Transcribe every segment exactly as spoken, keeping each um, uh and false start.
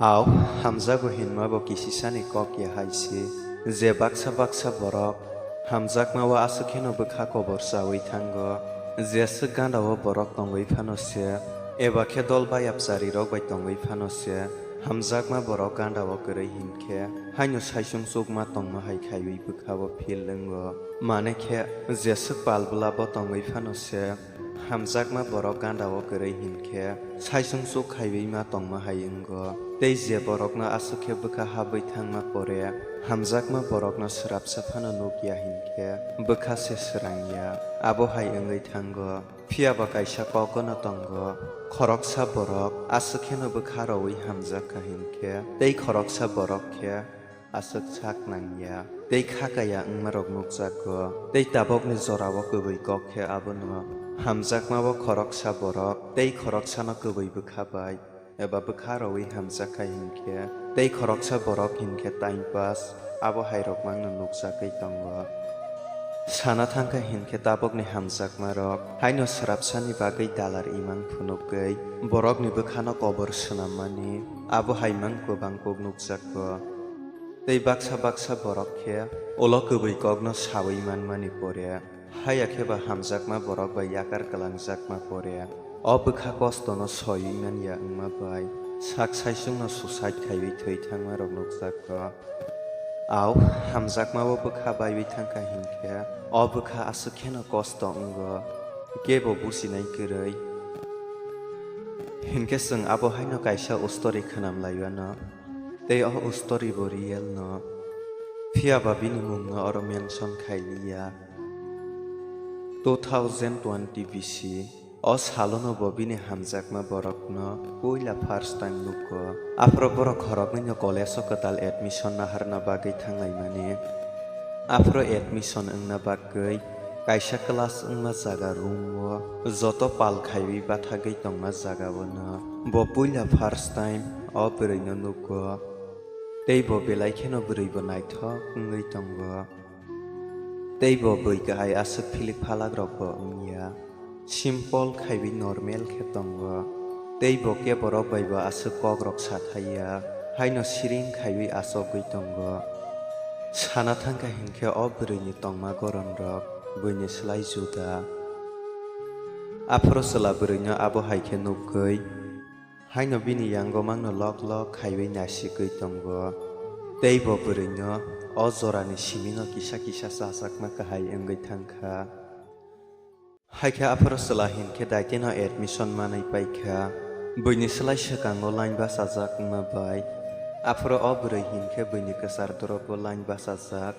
Au, hamjago hinma bo kisisani kok ya hai se, je baksa baksa borok hamjakma o aswk kheno bwkha kobor chaui thango, jeswk ganda o borok tongwi phano se, eba khe dol bayapchari rok bai tongwi phano se, hamjakma borok ganda o kwrwi hinkhe haino saichung chukma tongma hai khaiwi bwkha o phil wngo, mane khe jeswk pal bwla bo tongwi phano se. Hamjakma borok ganda o kwrwi hinkhe saichung chuk khaiwi ma tongma hai wngo. Tei je borokno aswk khe bwkha habwi thangma pore, hamjakma borokno swrapsa phano nuk ya hinkhe bwkha se swrang ya, abo hai wngwi thango. Phiya ba kaisa kokono tongo, khoroksa borok aswk kheno bwkha rowi hamjak kha hinkhe, tei khoroksa borok khe aswk sak nang ya, tei kha kaya wngmarok nukjago. Tei tabokni jorao kwbwi kok khe abono hamjakma o khoroksa borok tei khoroksano kwbwi bwkha bai eba bwkha rowi hamjak kha hinkhe, tei khoroksa borok hinkhe time pass, abo hairok mangno nukjagwi tongo. Sana thangkha hinkhe tabokni hamjakmarok haino swrapsani bagwi dalar imang phunukgwi borokni bwkhano kobor swnammani abo hai mang kwbang kuk nukjakgo. Tei baksa baksa borok khe ulo kwbwi kokno saui manmani pore, haya khe ba hamjakma borok bai yakar kwlangjakma pore, o bwkha kostono soiwi man ya wngma bai sak saichungno suicide khaiwi thwi thangmarok nukjakgo. Au, hamjakma o bwkha baiwi thangkha hinkhe o bwkha aswk kheno kosto wngo, kebo businai kwrwi. Hinkhe chwng abo haino kaisa ustori khwnam laiwano. Tei o story bo real no, phiya ba bini mung no oro mention khai liya. Two thousand twenty B C o salo no bo bini hamjakma borok no puila first time nugo. Aphuru borok khoroknwi no college o kwtal admission naharna bagwi thanglaimani. Aphuru admission wngna bagwi kaisa class wngma jaga room o joto pal khaiwi bathagwi tongma jaga o no bo puila first time o bwrwi no nugo. Tei bo belai kheno bwrwi bo naithok wngwi tongo. Tei bo bwrwi kahai aswk philik phalak rok bo wngya. Simple khaiwi normal khe tongo. Tei bo kebo rok bai bo aswk kok rok sathaiya. Haino siring khaiwi achogwi tongo. Sana thangkha hinkhe o bwrwi ni tongma goron rok buini slai juda. Aphuru chwla bwrwi no abo hai khe nukgwi. Haino bini yango mangno lok lok khaiwi nasigwi tongo. Tei bo bwrwino o jorani simino kisa kisa chajakma kahai wngwi thangkha. Haikhe aphuru chwla hinkhe daitino admission manwi paikha. Buini slai swkango line bachajak wngma bai. Aphuru o bwrwi hinkhe buini kwchar dorogo line bachajak.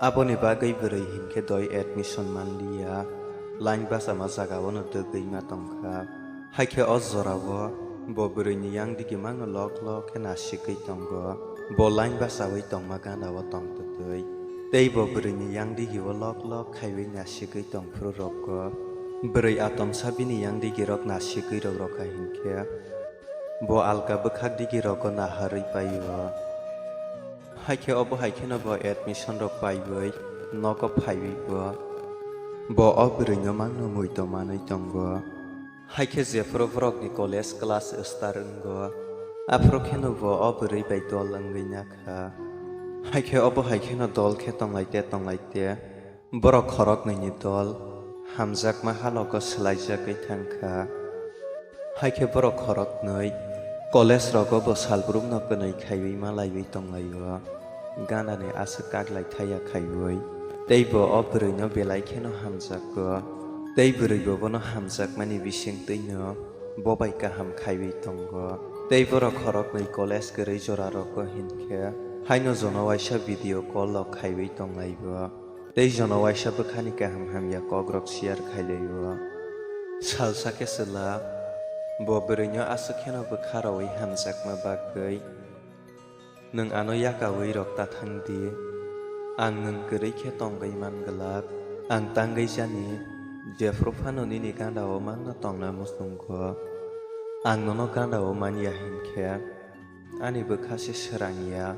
Aboni bagwi bwrwi hinkhe doi admission manliya, line bachama jagao no twgwi ma tongkha. Haikhe o jorao bo bwrwini yang digi mangno lok lok khe nasigwi tongo. Bo line bachaui tongma gana o tongtwtwi. Tei bo bwrwini yang digi o lok lok khaiwi nasigwi tongphuru rokgo. Bwrwi atomsa bini yang digi rok nasigwi rok rokha hinkhe. Bo alka bwkhak digi rogo naharwi paio. Haikhe obo hai kheno bo admission rok paiwi nogo phaiwi bo. Bo o bwrwino mangno muitu manwi tongo. Haikhe jephuru borokni college class star wngo, aphuru kheno bo o bwrwi bai dol wngwi nakha. Haikhe obo hai kheno dol khe tonglaite tonglaite. Borok khoroknwini dol hamjakma halogo swlaijagwi thangkha. Haikhe borok khoroknwi college rogo bo salbrumno kwnwi khaiwi malaiwi tonglaio. Ganani aswk kaglai thaya khaiwi tei bo o bwrwino belai kheno hamjakgo. Tei bwrwibo bono hamjakmani bisingtwino bo bai kaham khaiwi tongo. Tei borok khoroknwi college kwrwi jorarogo hinkhe haino jono waisa video call rok khaiwi tonglaio. Tei jono waisa bwkhani kaham hamya kokrok share khailaio. Salsa khe chwla bo bwrwino aswk kheno bwkha rowi hamjakma bagwi, "Nwng ano yakawi rok ta thang di, ang nwng kwrwi khe tongwi man glak, ang tangwi jani, jephru phano nini ganda o mangno tongna muchungo. Ang nono ganda o man ya hinkhe, ani bwkha se swrang ya.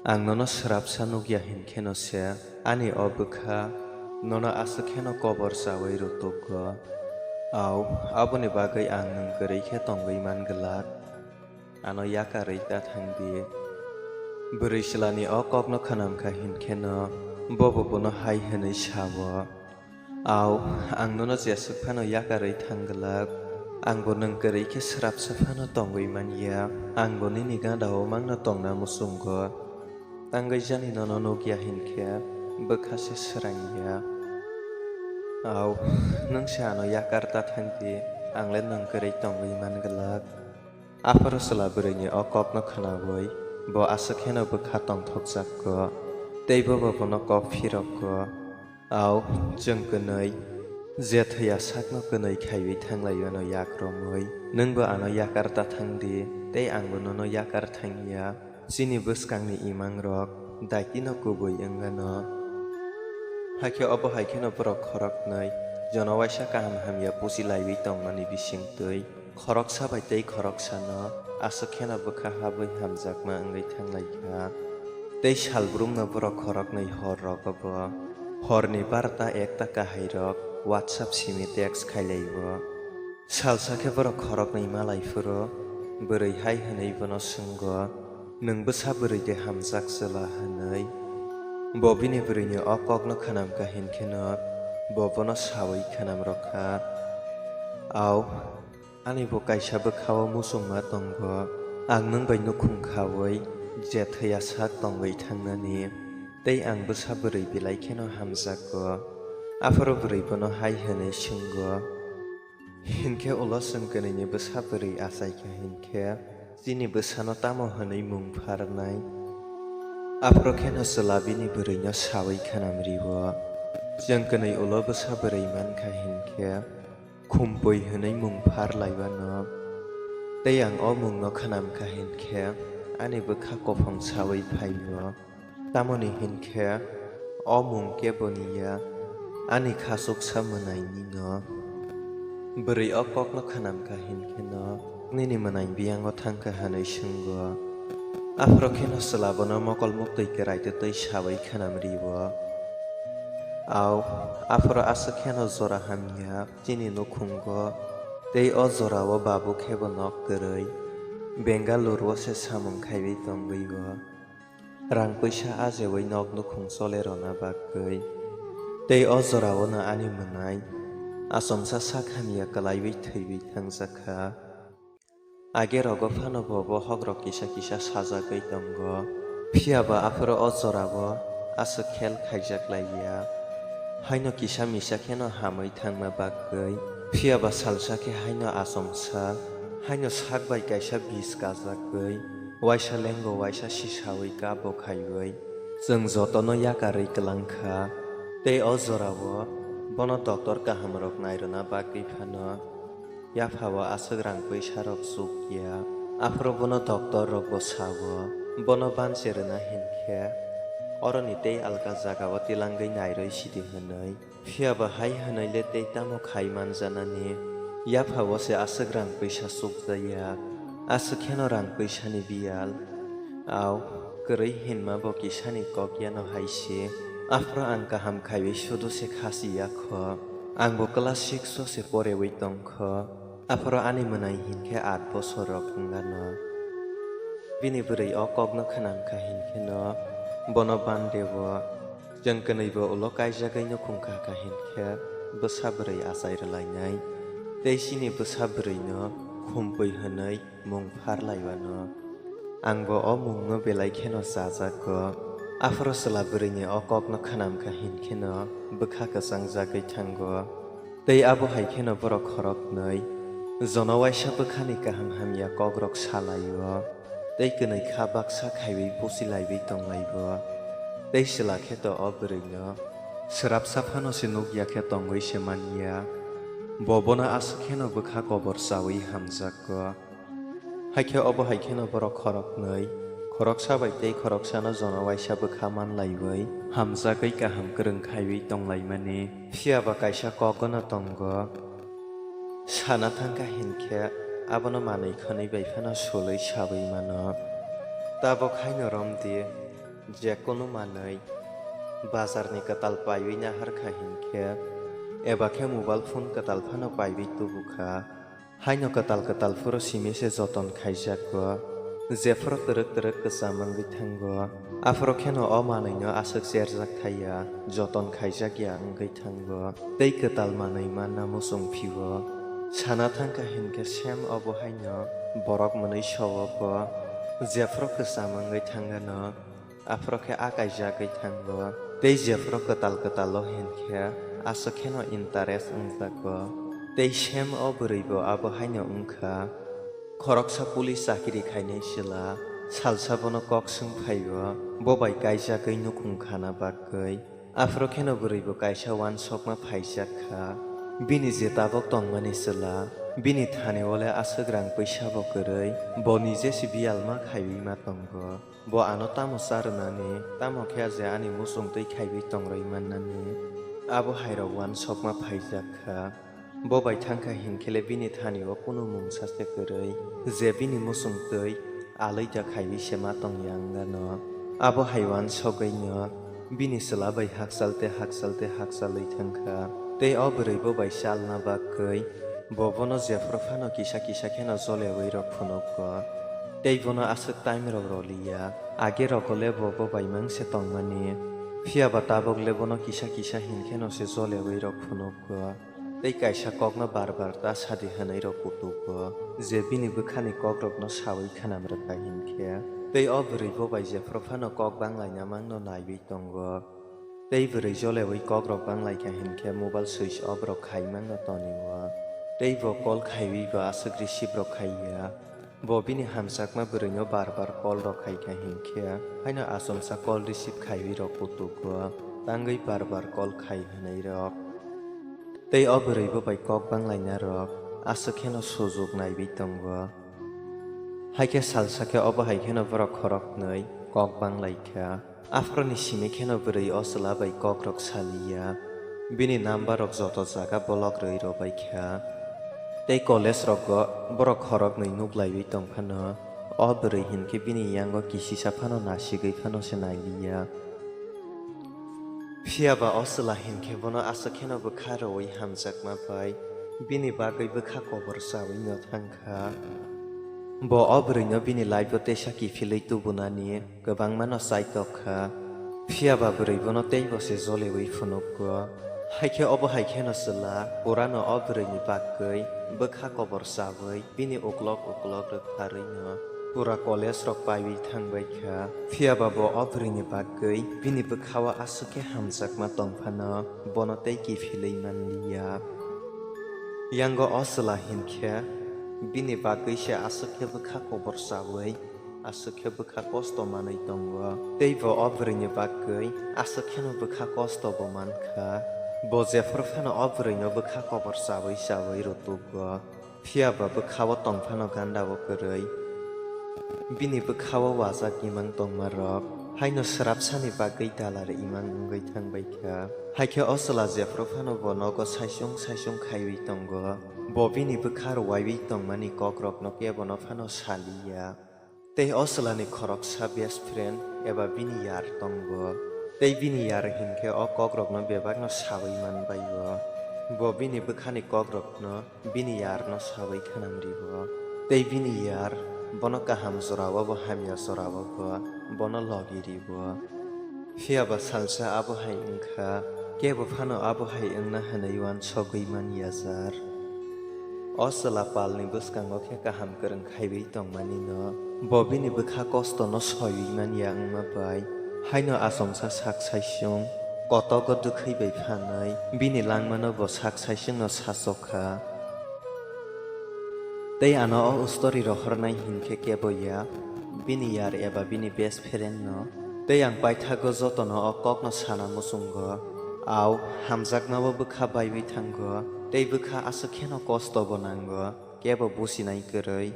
Ang nono swrapsa nuk ya hinkheno se ani o bwkha nono aswk kheno kobor chaui rwtukgo. Au, aboni bagwi ang nwng kwrwi khe tongwi man glak." ano yakarwi ta thang di. Bwrwi chwlani o kokno khwnam kha hinkhe no bobo bono hai hwnwi sa-o, "Au, ang nono jeswk phano yakarwi thang glak, angbo nwng kwrwi khe swrapsa phano tongwi man ya, angbo nini gana-o mangno tongna muchungo." Tangwi jani nono nukya hinkhe bwkha se swrangya. Au, nwng se ano yakar ta thangdi, ang le nwng kwrwi tongwi man glak. Aphuru chwla bwrwini o kokno khwnawi bo aswk kheno bwkha tongthokjakgo, tei bobo bono kok phirokgo. Au, chwng kwnwi, je thwiya sakno kwnwi khaiwi thanglaiyano yak romwi, nwngbo ano yakar ta thangdi, tei angbo nono yakar thangya. Chini bwskangni imangrok daitino kubui wngano. Hakhe obo hai kheno borok khoroknwi jono waisa kaham hamya pusi laiwi tongmani bisingtwi khoroksa bai tei khoroksano aswk kheno bwkha habwi hamjakma wngwi thanglaikha. Tei salbrumno borok khoroknwi hor rogo bo horni barta ekta kahairok WhatsApp simi text khailaio. Salsa khe borok khoroknwi malai phuru bwrwi hai hwnwi bono swngo, "Nwng bwsa bwrwi de hamjak chwla?" hwnwi. Bo bini bwrwini o kokno khwnam kha hinkheno bo bono sawi khwnam rwkha, "Au, ani bo kaisa bwkha-o muchungma tongo, ang nwng bai nukhung khaui je thwiya sak tongwi thangnani, tei ang bwsa bwrwi belai kheno hamjakgo." Aphuru bwrwi bono hai hwnwi swngo, Hinkhe ulo chwng kwnwini bwsa bwrwi achaikha hinkhe, chini bwsano tamo hwnwi mung pharnai? Aphuru kheno chwla bini bwrwino sawi khwnam rio. Chwng kwnwi ulo bwsa bwrwi mankha hinkhe, Khumpui hwnwi mung pharlaiwano. Tei ang o mungno khwnamkha hinkhe, ani bwkha kophong sawi phaio. Tamoni hinkhe o mung keboni ya, ani khachuksa mwnainino. Bwrwi o kokno khwnamkha hinkheno nini mwnai biyango thangkha hwnwi swngo. Aphuru kheno chwla bono mokol muktwi kwrai twtwi sawi khwnam rio. Au, aphuru aswk kheno jora hamya chini nukhungo, tei o jorao babu khebo nok kwrwi. Bengaluru-o se samung khaiwi tongwi-o. Rang puisa ajeui nok nukhung chole rwna bagwi. Tei o jorao no ani mwnai achomsa sak hamya kwlaiwi thwiwi thangjakha. Age rogo phano bo bohok rok kisa kisa sajagwi tongo. Phiya ba aphuru o jorao aswk khel khaijak lai ya. Haino kisa misa kheno hamwi thangma bagwi. Phiya ba salsa khe haino achomsa, haino sak bai kaisa bis kajagwi, waisa lengo waisa sisaui kabo khaiwi, chwng jotono yakarwi kwlang kha. Tei o jorao bono doctor kahamrok nairwna bagwi phano yaphao aswk rang puisarok chuk ya. Aphuru bono doctor rokbo sao, bono banche rwna hinkhe oroni tei alka jagao tilangwi nairwi sidi hwnwi. Phiya ba hai hwnwi le tei tamo khai manjanani? Yaphao se aswk rang puisa chukjaya, aswk kheno rang puisani biyal. Au, kwrwi hinma bo kisani kok yano hai se. Aphuru ang kaham khaiwi sudu se khasi ya kho. Ang bo class six o se porewi tong kho. Aphuru ani mwnai hinkhe aat bosor rok wngano. Bini bwrwi o kokno khwnam kha hinkheno bono bandeo. Chwng kwnwi bo ulo kaijagwi nukhung kha kha hinkhe bwsa bwrwi achai rwlainai. Tei chini bwsa bwrwino Khumpui hwnwi mung pharlaiwano. Ang bo o mungno belai kheno chajakgo. Aphuru chwla bwrwini o kokno khwnam kha hinkheno bwkha kwchangjagwi thango. Tei abo hai kheno borok khoroknwi jono waisa bwkhani kaham hamya kokrok salaio. Tei kwnwi kha baksa khaiwi buchilaiwi tonglaio. Tei chwla khe to o bwrwino swrapsa phano se nukya khe tongwi se manya. Bo bono aswk kheno bwkha kobor chawi hamjakgo. Hakhe obo hai kheno borok khoroknwi, khoroksa bai tei khoroksano jono waisa bwkha manlaiwi, hamjagwi kaham kwrwng khaiwi tonglaimani. Phiya ba kaisa kok gana tongo. Sana thangkha hinkhe abono manwi khwnwi bai phano sulwi sawi mano. Tabok haino romdi, je kunu manwi bazarni kwtal paiwi naharkha hinkhe, eba khe mobile phone kwtal phano paiwi tubukha. Haino kwtal kwtal phuru simi se joton khaijago, jephuru twrwk twrwk kwcham wngwi thango, aphuru kheno o manwino aswk cherjak thaiya, joton khaijakya wngwi thango, tei kwtal manwi manna muchung phio. Sana thangkha hinkhe sem obo haino borok mwnwi sowogo, jephuru kwcham wngwi thangano, aphuru khe akaijagwi thango, tei jephuru kwtal kwtalo hinkhe aswk kheno interest wngjago. Tei sem o bwrwibo abo haino wngkha. Khoroksa police chakiri khainai chwla salsa bono kok swng phaio, bo bai kaijagwi nukhung khana bagwi. Aphuru kheno bwrwibo kaisa uansukma phaijak kha. Bini je tabuk tongmani chwla, bini thani ole aswk rang puisa bo kwrwi, bo nije se biyal ma khaiwi ma tongo. Bo ano tamo cha rwnani, tamo khe je ani muchung twi khaiwi tongrwi mannani, abo hairok uansukma phaijak kha. Bo bai thangkha hinkhele bini thani o kunu mungsa se kwrwi, je bini muchung twi alwi da khaiwi se ma tongya wngano. Abo hai uansugwino bini chwla bai hakchal tei hakchal tei hakchalwi thangkha. Tei o bwrwi bo bai chalna bagwi bo bono jephuru phano kisa kisa kheno jolewi rok phunugo. Tei bono aswk time rok roliya. Age rogo le bo bo bai mang se tongmani. Phiya ba tabuk le bono kisa kisa hinkheno se jolewi rok phunugo. Tei kaisa kokno bar bar ta sadi hwnwi rok kutugo, je bini bwkhani kokrokno sawi khnam rwkha hinkhe. Tei o bwrwi bo bai jephuru phano kok banglaina mangno naiwi tongo. Tei bwrwi jolewi kokrok banglaikha hinkhe mobile switch off rok khai mangno tonio. Tei bo call khaiwi bo aswk receive rok khaiya. Bo bini hamjakma bwrwino bar bar call rok khaikha hinkhe, haino achomsa call receive khaiwi rok kutugo, tangwi bar bar call khai hwnwi rok. Tei o bwrwi bo bai kok banglaina rok aswk kheno sujuk naiwi tongo. Haikhe salsa khe obo hai kheno borok khoroknwi kok banglaikha. Aphuruni simi kheno bwrwi o chwla bai kokrok saliya. Bini number rok joto jaga block rwi rwbaikha. Tei college rogo borok khoroknwi nuklaiwi tongphano, o bwrwi hinkhe bini yango kisisa phano nasigwi phano se nailiya. Phiya ba o chwla hinkhe bono aswk kheno bwkha rwui hamjakma bai bini bagwi bwkha kobor chaui no thangkha. Bo o bwrwino bini life-o teisa kiphilwi tubunani kwbangmano chaitok kha. Phiya ba bwrwi bono teibo se joleui phunukgo. Haikhe obo hai kheno chwla purano o bwrwini bagwi bwkha kobor chaui bini uklok uklok rwkharwi no pura college rok paiwi thangbai kha. Phiya ba bo o bwrwini bagwi bini bwkha-o aswk khe hamjakma tong phano bono tei kiphilwi manliya. Yango o chwla hinkhe bini bagwi se aswk khe bwkha kobor chaui, aswk khe bwkha kosto manwi tongo. Tei bo o bwrwini bagwi aswk kheno bwkha kosto bo mankha. Bo jephuru phano o bwrwino bwkha kobor chaui chaui rwtukgo. Phiya ba bwkha-o tong phano ganda-o kwrwi. Bini bwkha-o wajak imang tongma rok haino swrapsani bagwi dalar imang wngwi thangbai kha. Haikhe o chwla jephuru phano bo nogo saisung saisung khaiwi tongo. Bo bini bwkha rwaiwi tongmani kokrokno kebono phano saliya. Tei o chwlani khoroksa best friend eba bini yar tongo. Tei bini yar hinkhe o kokrokno bebakno saui manbai-o. Bo bini bwkhani kokrokno bini yarno saui khanam rio. Tei bini yar bono kaham jorao bo hamya jorao bo bono logi rio. Phiya ba salsa abo hai wngkha, kebo phano abo hai wngna hwnwi uansugwi man ya jar. O chwla palni bwskango khe kaham kwrwng khaiwi tongmani no, bo bini bwkha kosto no soiwi man ya wngma bai, haino achomsa sak saisung kotogo dwkhwi bai phanwi bini langmano bo sak saisung no sachok kha. Tei ano o story rohornai hinkhe kebo ya, bini yar eba bini best friend no. Tei ang paithago jotono o kokno sana muchungo. Au, hamjakmabo bwkha baiwi thango, tei bwkha aswk kheno kosto bo nango, kebo businai kwrwi.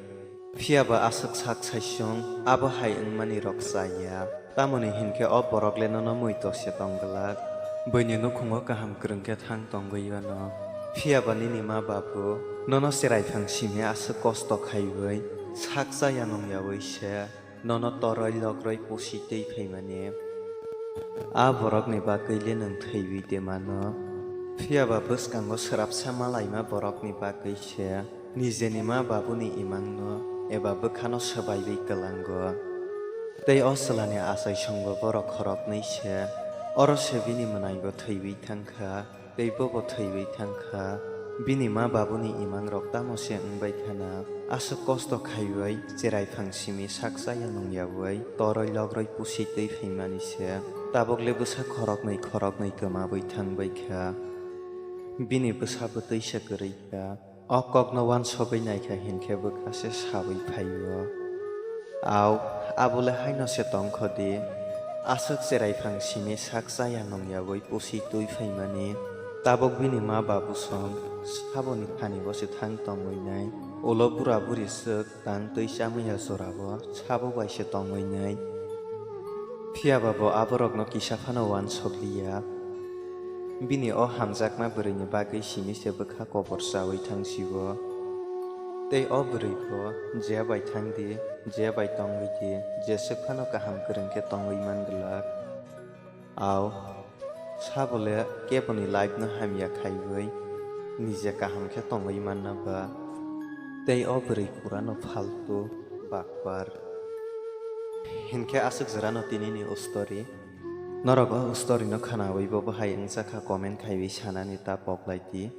Phiya ba aswk sak saisung abo hai wngmani rok cha ya. Tamoni hinkhe o borok le nono mui tokse tong glak. Buini nukhungo kaham kwrwng khe thang tongwi yano. Phiya ba nini ma babu nono cherai phang simi aswk kosto khaiwi sak cha ya nung yaui se nono toroi lokroi pusi twi phaimani. A borokni bagwi le nwng thwiwi de mano. Phiya ba bwskango swrapsa malaima borokni bagwi se Nijeni ma babuni imangno eba bwkhano swbaiwi kwlango. Tei o chwlani achaisongo borok khoroknwi se, oro se bini mwnaibo thwiwi thangkha, tei bobo thwiwi thangkha. Bini ma babuni imangrok tamo se wngbai khana, aswk kosto khaiwi cherai phang simi sak chaya nungyawi toroi logroi pusi twi phaimani se, tabukle bwsa khoroknwi khoroknwi kwmawi thangbai kha. Bini bwsa bwtwi se kwrwi kha. O kokno uansugwi naikha hinkhe bwkha se sawi phaio. Au, abole haino se tongkho di. Aswk cherai phang simi sak chaya nungyawi pusi twi phaimani. Tabuk bini ma babu song saboni thani bo se thang tongwi nai. Ulo bura buri swk tang twi chamwi ya jorao sabo bai se tongwi nai. Phiyaba bo aborokno kisa phano uansukliya. Bini o hamjakma bwrwini bagwi simi se bwkha kobor chawi thang sio. Tei o bwrwi bo je bai thang di, je bai tongwi di, jeswk phano kaham kwrwng khe tongwi man glak. Au, sabole keboni life no hamya khaiwi, nije kaham khe tongwi manna ba. Tei o bwrwi kurano faltu bakpar. Hinkhe aswk jora no tini ni o story. Norok o story no khwnawi bo bahai wngjakha comment khaiwi sanani ta poklai di.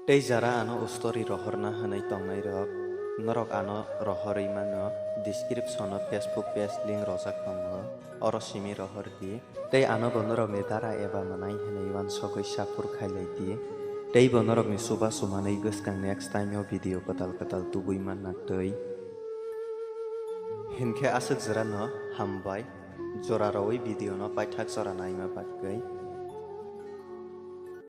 Tei jara ano o story rohorna hwnwi tongnairok, norok ano rohorwi mano, description o Facebook page link rojak tongo, oro simi rohor di. Tei ano bo norokni dara eba mwnai hwnwi uansugwi sapur khailai di. Tei bo norokni chubachu manwi bwskang next time o video kwtal kwtal tubui manna twi. Hinkhe aswk jora no hambai, jora rwwi video no paithak jora naima bagwi.